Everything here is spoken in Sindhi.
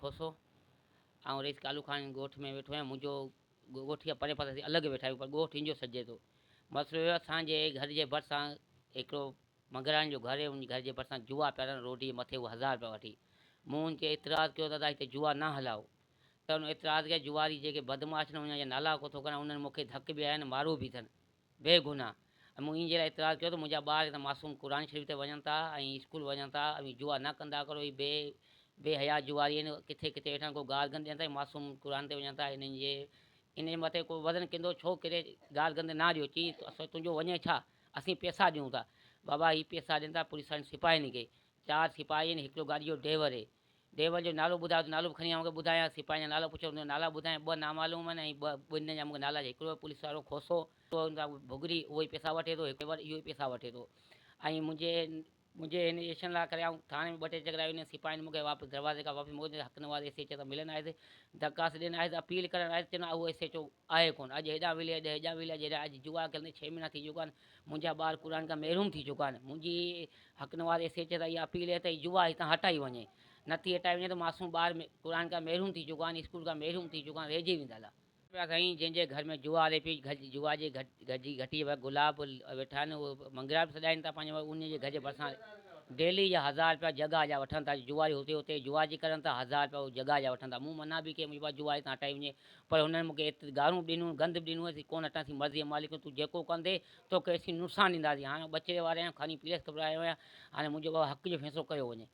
کوسو. آئون رئيس ڪالو خان ڳوٺ ۾ ويٺو آهيان. منهنجو ڳوٺ جا پري پاسي اسين الڳ ويٺا آهيون پر ڳوٺ هن جو سڏجي ٿو. مسئلو اهو اسان جي گهر جي ڀرسان هڪڙو منگهراڻي جو گهر آهي ان گهر جي ڀرسان جوا پيا هلن روڊ جي مٿي هو هزار رپيا وٺي. مون ان کي اعتراض ڪيو ته ادا هتي جوا نه هلايو ته ان اعتراض ڪيو جواري جيڪي بدمعاش آهن انهن جا نالا ڪو ٿو ڪران انهن مون کي ڌڪ به هنيا آهن مارو به اٿن. بي گناھ ۽ مون ان جي لاء اعتراض ڪيو ته منهنجا ٻار هتان معصوم قرآن شريف تي وڃن ٿا ۽ اسڪول وڃن ٿا اوهين جوا نه ڪندا ڪرو هي بي بي حيا جواري آهن ڪٿي ڪٿي ويٺا آهن ڪو گار گند ڏين ٿا هي معصوم قرآن تي وڃن ٿا انهن جي ان جي مٿي ڪو وزن ڪندو ڇو ڪري گار گند نه ڏيو چي تنهنجو وڃي ڇا اسين پيسا ڏيون ٿا بابا هي پيسا ڏين ٿا پوليس وارن سپاهين کي چار سپاهي آهن هڪڙو گاڏي جو ڊرائيور آهي ڊرائيور جو نالو ٻڌايو ته نالو به کڻي آئون کي ٻڌايان، سپاهين جا نالا پڇيو ته نالا ٻڌايان، ٻه نامعلوم آهن ۽ ٻه ٻن جا مون کي نالا هڪڙو پوليس وارو کوسو ڀڳري اهو ئي پئسا وٺي ٿو، هڪ ڊرائيور اهو ئي پئسا وٺي ٿو ۽ منهنجي منهنجي هن ايڪشن لاء ڪري آئون ٿاڻي ۾ ٻه ٽي چڪر آيو انهن سپاهين مون کي واپس دروازي کان واپس موڪليو حق نواز ايس ايڇ او سان ملڻ آيس درخواست ڏيڻ آيس اپيل ڪرڻ آيس چون اهو ايس ايڇ او آهي ڪونه اڄ هيڏانهن ويلي اڄ هيڏانهن ويلي اڄ هيڏانهن اڄ جوا کيلندي ڇهه مهينا ٿي چڪا آهن منهنجا ٻار قرآن کان محروم ٿي چڪا آهن منهنجي حق نواز ايس ايڇ سان اها اپيل آهي ته هي جوا هتان هٽائي وڃي نه ٿي هٽائي وڃي ته معصوم ٻار قرآن کان محروم ٿي چڪا آهن اسڪول کان محروم ٿي چڪا آهن رهجي ويندا لا. پيا سائين جنهن جي گهر ۾ جوا هلي پئي گهر جوا جي گهر جي گهٽي جي ڀر گلاب ويٺا آهن اهي منگرا به سڏائين ٿا پنهنجو انهي جي گهر جي ڀرسان ڊيلي جا هزار رپيا جڳهه جا وٺن ٿا جواري هتي هتي جوا جي ڪرن ٿا هزار رپيا جڳهه جا وٺن ٿا مون منع به ڪئي منهنجي ڀاء جوا هتان هٽائي وڃي پر هنن مون کي ايتري گارون به ڏنيون گند به ڏنو اسين ڪونه هٽنداسين مرضي جا مالڪ آهيون تون جيڪو ڪندين توکي اسين نقصان ڏينداسين هاڻي ٻچڙي واري آهيان کڻي پوليس کي گهرايو آهيان هاڻي منهنجو بابا حق جو فيصلو ڪيو وڃي.